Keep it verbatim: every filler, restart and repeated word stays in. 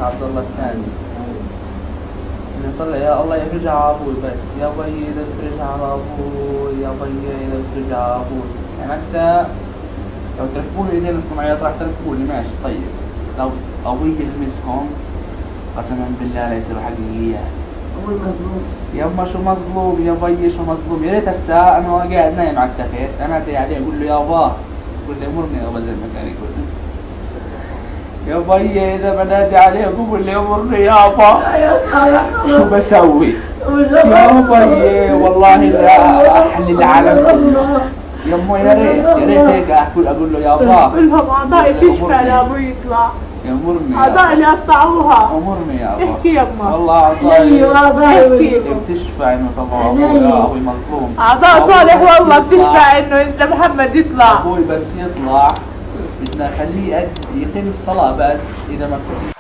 عبد الله الثاني. نصلي: يا الله افرج على أبوي بس، يا بي إذا افرج على أبوي، يا بي إذا افرج على أبوي. يعني حتى لو تركبوني إذا أنتم عيال راح تركبوني، ماشي، طيب. لو أبوي يلمسكم، قسما بالله ليس بحقي إياه. يما شو مظلوم، يا بي شو مظلوم. يا ريت هسه أنا قاعد نايم على التخت، أنا أدعي عليه أقول له: يابا، قول لي مرني يابا، زي ما كان يقول. يا بي إذا بنادي عليه وقول لي: مرني يابا، شو بسوي؟ يا بي والله لا أحلي العالم كله. يما يا ريت، يا ريت هيك أقول، أقول له: يابا، قول لهم أعضاء قول لي تشفى أمرني. لأبوي يطلع. يأمرني يابا. أعضاء اللي قطعوها. أمرني يابا. احكي يما. والله أعضاء احكي. بتشفى إنه طلع أبوي، يا أبوي مظلوم. أعضاء أبوي صالح بس والله يطلع. بتشفى إنه إذا محمد يطلع. أبوي بس يطلع، بدنا نخليه يد-، يقيم الصلاة بس، إذا ما كنت